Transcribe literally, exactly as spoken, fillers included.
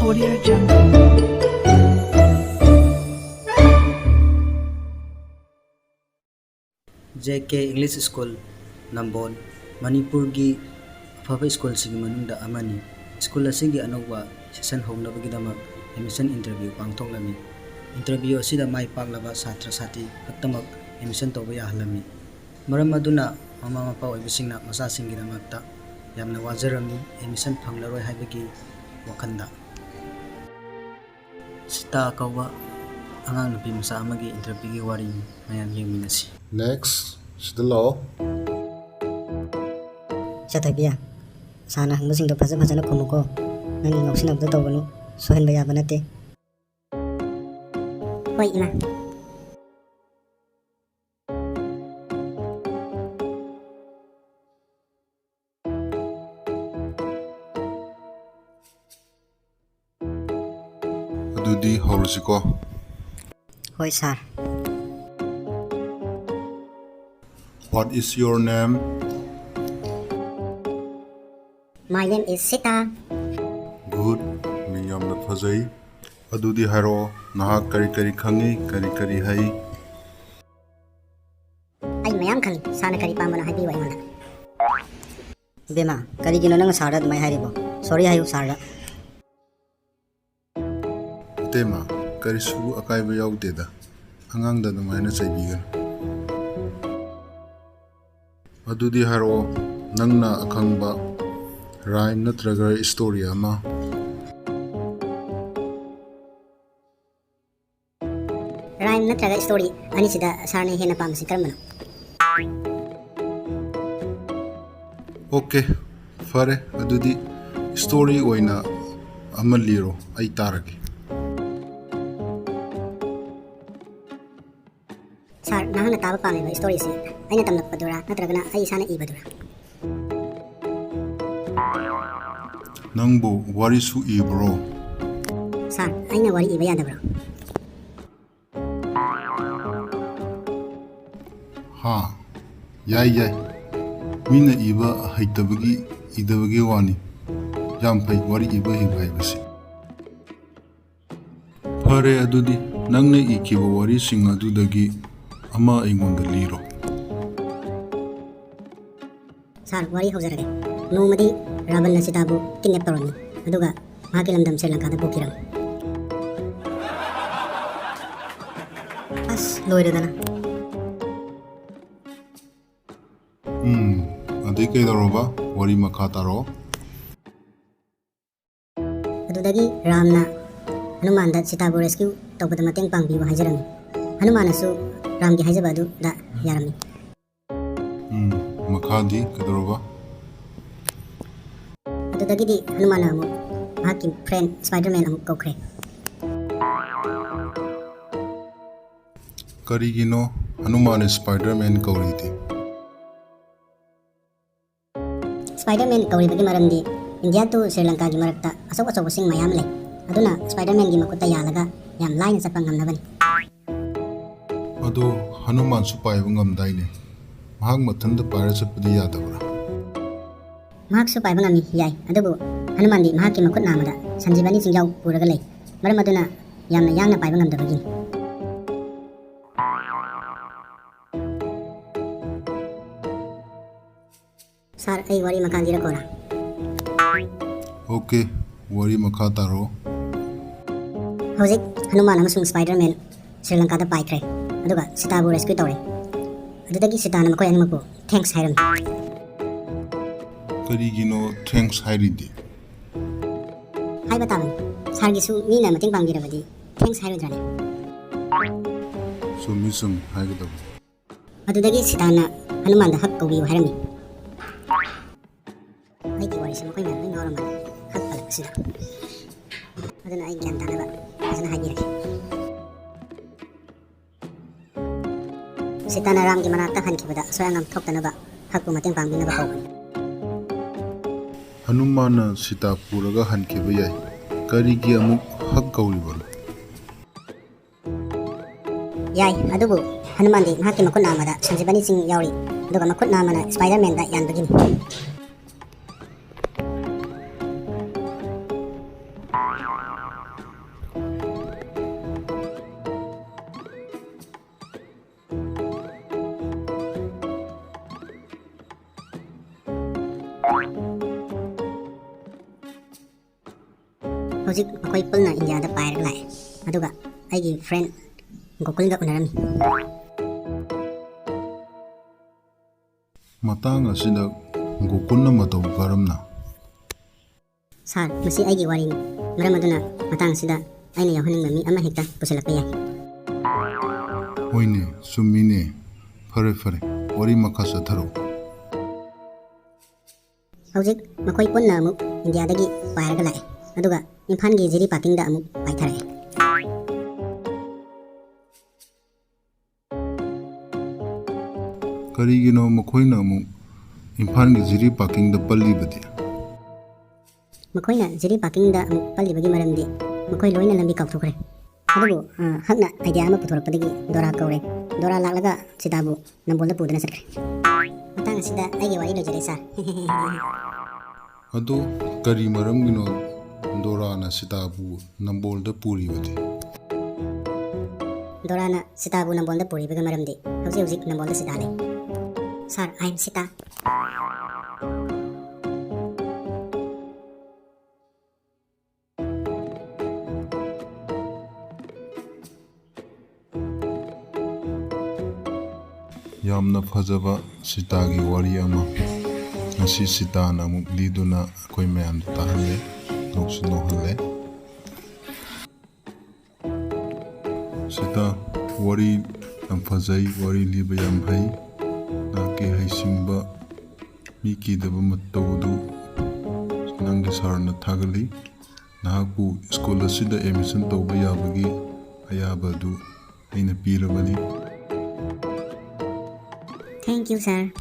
Audio Jungle. J K English School, ꯅꯝꯕꯣꯜ, ꯃꯅꯤꯄꯨꯔꯒꯤ ꯑꯐꯕ ꯁ꯭ꯀꯨꯜꯁꯤꯡꯒꯤ ꯃꯅꯨꯡꯗ ꯑꯃꯅꯤ꯫ ꯁ꯭ꯀꯨꯜ ꯑꯁꯤꯒꯤ ꯑꯅꯧꯕ ꯁꯦꯁꯟ ꯍꯧꯅꯕꯒꯤꯗꯃꯛ admission interview ꯄꯥꯡꯊꯣꯛꯂꯝꯃꯤ꯫ Interview ꯑꯁꯤꯗ ꯃꯥꯏ ꯄꯥꯛꯂꯕ ꯁꯥꯇ꯭ꯔ ꯁꯥꯇ꯭ꯔꯤ ꯈꯛꯇꯃꯛ admission ꯇꯧꯕ ꯌꯥꯍꯜꯂꯝꯃꯤ꯫ ꯃꯔꯝ ꯑꯗꯨꯅ ꯃꯃꯥ ꯃꯄꯥ ꯑꯣꯏꯕꯁꯤꯡꯅ ꯃꯆꯥꯁꯤꯡꯒꯤꯗꯃꯛꯇ ꯌꯥꯝꯅ ꯋꯥꯖꯔꯝꯃꯤ, admission ꯐꯪꯂꯔꯣꯏ ꯍꯥꯏꯕꯒꯤ ꯋꯥꯈꯜꯗ꯫ ꯁꯤꯇꯥ ꯀꯧꯕ ꯑꯉꯥꯡ ꯅꯨꯄꯤ ꯃꯆꯥ ꯑꯃꯒꯤ interviewꯒꯤ ꯋꯥꯔꯤꯅꯤ꯫ ꯃꯌꯥꯝ ꯌꯦꯡꯃꯤꯟꯅꯁꯤ꯫ Next, ꯁꯤꯗ ꯂꯥꯛꯑꯣ꯫ ꯏꯆꯥꯊꯣꯏꯕꯤ, ꯁꯥꯔꯅ ꯍꯪꯕꯁꯤꯡꯗꯣ ꯐꯖ ꯐꯖꯅ ꯈꯨꯝꯃꯨꯀꯣ꯫ ꯅꯪꯒꯤ ꯉꯥꯎꯁꯤꯟꯅꯕꯗꯣ ꯇꯧꯒꯅꯨ, ꯁꯣꯏꯍꯟꯕ ꯌꯥꯕ ꯅꯠꯇꯦ꯫ ꯍꯣꯏ, ꯏꯃꯥ꯫ ꯑꯗꯨꯗꯤ ꯍꯧꯔꯁꯤꯀꯣ꯫ ꯍꯣꯏ, ꯁꯥꯔ꯫ What is your name? My name is Sita. Good. ꯃꯤꯡ ꯌꯥꯝꯅ ꯐꯖꯩ꯫ ꯑꯗꯨꯗꯤ ꯍꯥꯏꯔꯛꯑꯣ, ꯅꯍꯥꯛ ꯀꯔꯤ ꯀꯔꯤ ꯈꯪꯉꯤ, ꯀꯔꯤ ꯀꯔꯤ ꯍꯩ? ꯑꯩ ꯃꯌꯥꯝ ꯈꯪꯉꯤ꯫ ꯁꯥꯔꯅ ꯀꯔꯤ ꯄꯥꯝꯕꯅꯣ ꯍꯥꯏꯕꯤꯌꯨ ꯑꯩꯉꯣꯟꯗ꯫ ꯏꯕꯦꯝꯃ, ꯀꯔꯤꯒꯤꯅꯣ ꯅꯪꯅ ꯁꯥꯔꯗ ꯑꯗꯨꯃꯥꯏꯅ ꯍꯥꯏꯔꯤꯕꯣ? Sorry ꯍꯥꯏꯌꯨ ꯁꯥꯔꯗ꯫ ꯏꯇꯩꯃ, ꯀꯔꯤꯁꯨ ꯑꯀꯥꯏꯕ ꯌꯥꯎꯗꯦꯗ꯫ ꯑꯉꯥꯡꯗ ꯑꯗꯨꯃꯥꯏꯅ ꯆꯩꯕꯤꯒꯅꯨ꯫ ꯑꯗꯨꯗꯤ ꯍꯥꯏꯔꯛꯑꯣ, ꯅꯪꯅ ꯑꯈꯪꯕ rhyme ꯅꯠꯇ꯭ꯔꯒ story ꯑꯃ꯫ Rhyme ꯅꯠꯇ꯭ꯔꯒ story ꯑꯅꯤꯁꯤꯗ ꯁꯥꯔꯅ ꯍꯦꯟꯅ ꯄꯥꯝꯕꯁꯤ ꯀꯔꯝꯕꯅꯣ? Okay, ꯐꯔꯦ, ꯑꯗꯨꯗꯤ story ꯑꯣꯏꯅ ꯑꯃ ꯂꯤꯔꯣ, ꯑꯩ ꯇꯥꯔꯒꯦ꯫ ꯁꯥꯔ, ꯅꯍꯥꯛꯅ ꯇꯥꯕ ꯄꯥꯝꯂꯤꯕ storyꯁꯤ ꯑꯩꯅ ꯇꯝꯂꯛꯄꯗꯨꯔꯥ ꯅꯠꯇ꯭ꯔꯒꯅ ꯑꯩ ꯏꯁꯥꯅ ꯏꯕꯗꯨꯔꯥ? ꯅꯪꯕꯨ ꯋꯥꯔꯤꯁꯨ ꯏꯕ꯭ꯔꯣ? ꯁꯥꯔ, ꯑꯩꯅ ꯋꯥꯔꯤ ꯏꯕ ꯌꯥꯗꯕ꯭ꯔꯣ? ꯍꯥ, ꯌꯥꯏ, ꯌꯥꯏ꯫ ꯃꯤꯅ ꯏꯕ ꯍꯩꯇꯕꯒꯤ, ꯏꯗꯕꯒꯤ ꯋꯥꯅꯤ꯫ ꯌꯥꯝ ꯐꯩ ꯋꯥꯔꯤ ꯏꯕ ꯍꯩꯕ ꯍꯥꯏꯕꯁꯤ꯫ ꯐꯔꯦ, ꯑꯗꯨꯗꯤ ꯅꯪꯅ ꯏꯈꯤꯕ ꯋꯥꯔꯤꯁꯤꯡ ꯑꯗꯨꯗꯒꯤ ꯑꯃ ꯑꯩꯉꯣꯟꯗ ꯂꯤꯔꯣ꯫ ꯁꯥꯔ, ꯋꯥꯔꯤ ꯍꯧꯖꯔꯒꯦ꯫ ꯅꯣꯡꯃꯗꯤ ꯔꯥꯕꯟꯅ ꯁꯤꯇꯥꯕꯨ ꯀꯤꯗꯅꯦꯞ ꯇꯧꯔꯝꯃꯤ, ꯑꯗꯨꯒ ꯃꯍꯥꯛꯀꯤ ꯂꯝꯗꯝ ꯁ꯭ꯔꯤ ꯂꯪꯀꯥꯗ ꯄꯨꯈꯤꯔꯝꯃꯤ꯫ ꯑꯁ, ꯂꯣꯏꯔꯦꯗꯅ꯫ ꯎꯝ, ꯑꯗꯩ ꯀꯩꯗꯧꯔꯕ? ꯋꯥꯔꯤ ꯃꯈꯥ ꯇꯥꯔꯛꯑꯣ꯫ ꯑꯗꯨꯗꯒꯤ ꯔꯥꯝꯅ ꯍꯅꯨꯃꯥꯟꯗ ꯁꯤꯇꯥꯕꯨ ꯔꯦꯁꯀ꯭ꯌꯨ ꯇꯧꯕꯗ ꯃꯇꯦꯡ ꯄꯥꯡꯕꯤꯌꯨ ꯍꯥꯏꯖꯔꯝꯃꯤ꯫ ꯍꯅꯨꯃꯥꯟꯅꯁꯨ ꯔꯥꯝꯒꯤ ꯍꯥꯏꯖꯕ ꯑꯗꯨꯗ ꯌꯥꯔꯝꯃꯤ꯫ ꯎꯝ, ꯃꯈꯥꯗꯤ ꯀꯩꯗꯧꯔꯕ? ꯑꯗꯨꯗꯒꯤꯗꯤ ꯍꯅꯨꯃꯥꯟꯅ ꯑꯃꯨꯛ ꯃꯍꯥꯛꯀꯤ ꯐ꯭ꯔꯦꯟ ꯁ꯭ꯄꯥꯏꯗꯔꯃꯦꯟ ꯑꯃꯨꯛ ꯀꯧꯈ꯭ꯔꯦ꯫ ꯀꯔꯤꯒꯤꯅꯣ ꯍꯅꯨꯃꯥꯟꯅ ꯁ꯭ꯄꯥꯏꯗꯔꯃꯦꯟ ꯀꯧꯔꯤꯗꯤ? ꯁ꯭ꯄꯥꯏꯗꯔꯃꯦꯟ ꯀꯧꯔꯤꯕꯒꯤ ꯃꯔꯝꯗꯤ ꯏꯟꯗꯤꯌꯥ to ꯁ꯭ꯔꯤ ꯂꯪꯀꯥꯒꯤ ꯃꯔꯛꯇ ꯑꯆꯧ ꯑꯆꯧꯕꯁꯤꯡ ꯃꯌꯥꯝ ꯂꯩ꯫ ꯑꯗꯨꯅ ꯁ꯭ꯄꯥꯏꯗꯔꯃꯦꯟꯒꯤ ꯃꯈꯨꯠꯇ ꯌꯥꯜꯂꯒ ꯌꯥꯝ ꯂꯥꯏꯅ ꯆꯠꯄ ꯉꯝꯅꯕꯅꯤ꯫ ꯑꯗꯣ ꯍꯅꯨꯃꯥꯟꯁꯨ ꯄꯥꯏꯕ ꯉꯝꯗꯥꯏꯅꯦ? ꯃꯍꯥꯛ ꯃꯊꯟꯇ ꯄꯥꯏꯔ ꯆꯠꯄꯗꯤ ꯌꯥꯗꯕ꯭ꯔꯥ? ꯃꯍꯥꯛꯁꯨ ꯄꯥꯏꯕ ꯉꯝꯃꯤ, ꯌꯥꯏ꯫ ꯑꯗꯨꯕꯨ ꯍꯅꯨꯃꯥꯟꯗꯤ ꯃꯍꯥꯛꯀꯤ ꯃꯈꯨꯠ ꯅꯥꯝꯃꯗ ꯁꯟꯖꯤꯕꯅꯤ ꯆꯤꯡꯖꯥꯎ ꯄꯨꯔꯒ ꯂꯩ꯫ ꯃꯔꯝ ꯑꯗꯨꯅ ꯌꯥꯝꯅ ꯌꯥꯡꯅ ꯄꯥꯏꯕ ꯉꯝꯗꯕꯒꯤꯅꯤ꯫ ꯁꯥꯔ, ꯑꯩ ꯋꯥꯔꯤ ꯃꯈꯥ ꯂꯤꯔꯛꯈꯣꯔꯥ? ꯑꯣꯀꯦ, ꯋꯥꯔꯤ ꯃꯈꯥ ꯇꯥꯔꯣ꯫ ꯍꯧꯖꯤꯛ ꯍꯅꯨꯃꯥꯟ ꯑꯃꯁꯨꯡ ꯁ꯭ꯄꯥꯏꯗꯔꯃꯦꯟ ꯁ꯭ꯔꯤ ꯂꯪꯀꯥꯗ ꯄꯥꯏꯈ꯭ꯔꯦ, ꯑꯗꯨꯒ ꯁꯤꯇꯥꯕꯨ ꯔꯦꯁꯀ꯭ꯌꯨ ꯇꯧꯔꯦ꯫ ꯑꯗꯨꯗꯒꯤ ꯁꯤꯇꯥꯅ ꯃꯈꯣꯏ ꯑꯅꯤꯃꯛꯄꯨ ꯊꯦꯡꯛꯁ ꯍꯥꯏꯔꯝꯃꯤ꯫ ꯀꯔꯤꯒꯤꯅꯣ ꯊꯦꯡꯛꯁ ꯍꯥꯏꯔꯤꯗꯤ? ꯍꯥꯏꯕ ꯇꯥꯕꯅꯤ, ꯁꯥꯔꯒꯤꯁꯨ ꯃꯤꯅ ꯃꯇꯦꯡ ꯄꯥꯡꯕꯤꯔꯕꯗꯤ ꯊꯦꯡꯛꯁ ꯍꯥꯏꯔꯣꯏꯗ꯭ꯔꯅꯦ? ꯆꯨꯝꯃꯤ, ꯆꯨꯝꯃꯤ, ꯍꯥꯏꯒꯗꯕꯅꯤ꯫ ꯑꯗꯨꯗꯒꯤ ꯁꯤꯇꯥꯅ ꯍꯅꯨꯃꯥꯟꯗ ꯍꯛ ꯀꯧꯕꯤꯌꯨ ꯍꯥꯏꯔꯝꯃꯤ꯫ ꯑꯩꯒꯤ ꯋꯥꯔꯤꯁꯦ ꯃꯈꯣꯏ ꯃꯌꯥꯝ ꯂꯣꯏ ꯉꯥꯎꯔ ꯃꯥꯜꯂꯦ, ꯍꯛ ꯄꯜꯂꯛꯄꯁꯤꯗ꯫ ꯑꯗꯨꯅ ꯑꯩ ꯒ꯭ꯌꯥꯟ ꯇꯥꯅꯕ ꯐꯖꯅ ꯍꯥꯏꯕꯤꯔꯒꯦ꯫ ꯁꯤꯇꯥꯅ ꯔꯥꯝꯒꯤ ꯃꯅꯥꯛꯇ ꯍꯟꯈꯤꯕꯗ ꯑꯁꯣꯏ ꯑꯉꯥꯝ ꯊꯣꯛꯇꯅꯕ ꯍꯛꯄꯨ ꯃꯇꯦꯡ ꯄꯥꯡꯕꯤꯅꯕ ꯀꯧꯕꯅꯤ꯫ ꯍꯅꯨꯃꯥꯟꯅ ꯁꯤꯇꯥ ꯄꯨꯔꯒ ꯍꯟꯈꯤꯕ ꯌꯥꯏ꯫ ꯀꯔꯤꯒꯤ ꯑꯃꯨꯛ ꯍꯛ ꯀꯧꯔꯤꯕꯅꯣ? ꯌꯥꯏ, ꯑꯗꯨꯕꯨ ꯍꯅꯨꯃꯥꯟꯗꯤ ꯃꯍꯥꯛꯀꯤ ꯃꯈꯨꯠ ꯅꯥꯝꯃꯗ ꯁꯟꯖꯤꯕꯅꯤ ꯆꯤꯡ ꯌꯥꯎꯔꯤ, ꯑꯗꯨꯒ ꯃꯈꯨꯠ ꯅꯥꯝꯃꯅ ꯁ꯭ꯄꯥꯏꯗꯔꯃꯦꯟꯗ ꯌꯥꯟꯕꯒꯤꯅꯤ꯫ ꯍꯧꯖꯤꯛ ꯃꯈꯣꯏ ꯄꯨꯟꯅ ꯏꯟꯗꯤꯌꯥꯗ ꯄꯥꯏꯔꯒ ꯂꯥꯛꯑꯦ꯫ ꯑꯗꯨꯒ ꯑꯩꯒꯤ friend ꯒꯣꯀꯨꯜꯒ ꯎꯅꯔꯝꯃꯤ꯫ ꯃꯇꯥꯡ ꯑꯁꯤꯗ ꯒꯣꯀꯨꯜꯅ ꯃꯇꯧ ꯀꯔꯝꯅ? ꯁꯥꯔ, ꯃꯁꯤ ꯑꯩꯒꯤ ꯋꯥꯔꯤꯅꯤ꯫ ꯃꯔꯝ ꯑꯗꯨꯅ ꯃꯇꯥꯡ ꯑꯁꯤꯗ ꯑꯩꯅ ꯌꯥꯎꯍꯟꯅꯤꯡꯕ ꯃꯤ ꯑꯃ ꯍꯦꯛꯇ ꯄꯨꯁꯤꯜꯂꯛꯄ ꯌꯥꯏ꯫ ꯍꯣꯏꯅꯦ, ꯆꯨꯝꯃꯤꯅꯦ꯫ ꯐꯔꯦ ꯐꯔꯦ, ꯋꯥꯔꯤ ꯃꯈꯥ ꯆꯠꯊꯔꯛꯎ꯫ ꯍꯧꯖꯤꯛ ꯃꯈꯣꯏ ꯄꯨꯟꯅ ꯑꯃꯨꯛ ꯏꯟꯗꯤꯌꯥꯗꯒꯤ ꯄꯥꯏꯔꯒ ꯂꯥꯛꯑꯦ꯫ ꯑꯗꯨꯒ ꯏꯝꯐꯥꯜꯒꯤ ꯖꯤꯔꯤ ꯄꯥꯔꯀꯤꯡꯗ ꯑꯃꯨꯛ ꯄꯥꯏꯊꯔꯛꯑꯦ꯫ ꯀꯔꯤꯒꯤꯅꯣ ꯃꯈꯣꯏꯅ ꯑꯃꯨꯛ ꯏꯝꯐꯥꯜꯒꯤ ꯖꯤꯔꯤ ꯄꯥꯔꯀꯤꯡꯗ ꯄꯜꯂꯤꯕꯗꯤ? ꯃꯈꯣꯏꯅ ꯖꯤꯔꯤ ꯄꯥꯔꯀꯤꯡꯗ ꯑꯃꯨꯛ ꯄꯜꯂꯤꯕꯒꯤ ꯃꯔꯝꯗꯤ ꯃꯈꯣꯏ ꯂꯣꯏꯅ ꯂꯝꯕꯤ ꯀꯥꯎꯊꯣꯛꯈ꯭ꯔꯦ꯫ ꯑꯗꯨꯕꯨ, ꯑ, ꯍꯛꯅ idea ꯑꯃ ꯄꯨꯊꯣꯔꯛꯄꯗꯒꯤ ꯗꯣꯔꯥ ꯀꯧꯔꯦ꯫ ꯗꯣꯔꯥ ꯂꯥꯛꯂꯒ ꯁꯤꯇꯥꯕꯨ ꯅꯝꯕꯣꯜꯗ ꯄꯨꯗꯨꯅ ꯆꯠꯈ꯭ꯔꯦ꯫ ꯃꯇꯥꯡ ꯑꯁꯤꯗ ꯑꯩꯒꯤ ꯋꯥꯔꯤ ꯂꯣꯏꯖꯔꯦ, ꯁꯥꯔ꯫ ꯑꯗꯣ ꯀꯔꯤ ꯃꯔꯝꯒꯤꯅꯣ ꯗꯣꯔꯥꯅ ꯁꯤꯇꯥꯕꯨ ꯅꯝꯕꯣꯜꯗ ꯄꯨꯔꯤꯕꯗꯤ? ꯗꯣꯔꯥꯅ ꯁꯤꯇꯥꯕꯨ ꯅꯝꯕꯣꯜꯗ ꯄꯨꯔꯤꯕꯒꯤ ꯃꯔꯝꯗꯤ ꯍꯧꯖꯤꯛ ꯍꯧꯖꯤꯛ ꯅꯝꯕꯣꯜꯗ ꯁꯤꯇꯥ ꯂꯩ꯫ ꯁꯥꯔ, I am ꯁꯤꯇꯥ꯫ ꯌꯥꯝꯅ ꯐꯖꯕ ꯁꯤꯇꯥꯒꯤ ꯋꯥꯔꯤ ꯑꯃ ꯉꯁꯤ ꯁꯤꯇꯥꯅ ꯑꯃꯨꯛ ꯂꯤꯗꯨꯅ ꯑꯩꯈꯣꯏ ꯃꯌꯥꯝꯗ ꯇꯥꯍꯜꯂꯦ, ꯅꯣꯛꯁꯨ ꯅꯣꯛꯍꯜꯂꯦ꯫ ꯁꯤꯇꯥ, ꯋꯥꯔꯤ ꯌꯥꯝ ꯐꯖꯩ, ꯋꯥꯔꯤ ꯂꯤꯕ ꯌꯥꯝ ꯍꯩ꯫ ꯅꯍꯥꯛꯀꯤ ꯍꯩꯁꯤꯡꯕ, ꯃꯤ ꯀꯤꯗꯕ ꯃꯇꯧ ꯑꯗꯨ ꯅꯪꯒꯤ ꯁꯥꯔꯅ ꯊꯥꯒꯠꯂꯤ꯫ ꯅꯍꯥꯛꯄꯨ ꯁ꯭ꯀꯨꯜ ꯑꯁꯤꯗ admission ꯇꯧꯕ ꯌꯥꯕꯒꯤ ꯑꯌꯥꯕ ꯑꯗꯨ ꯑꯩꯅ ꯄꯤꯔꯕꯅꯤ꯫ Thank you, sir꯫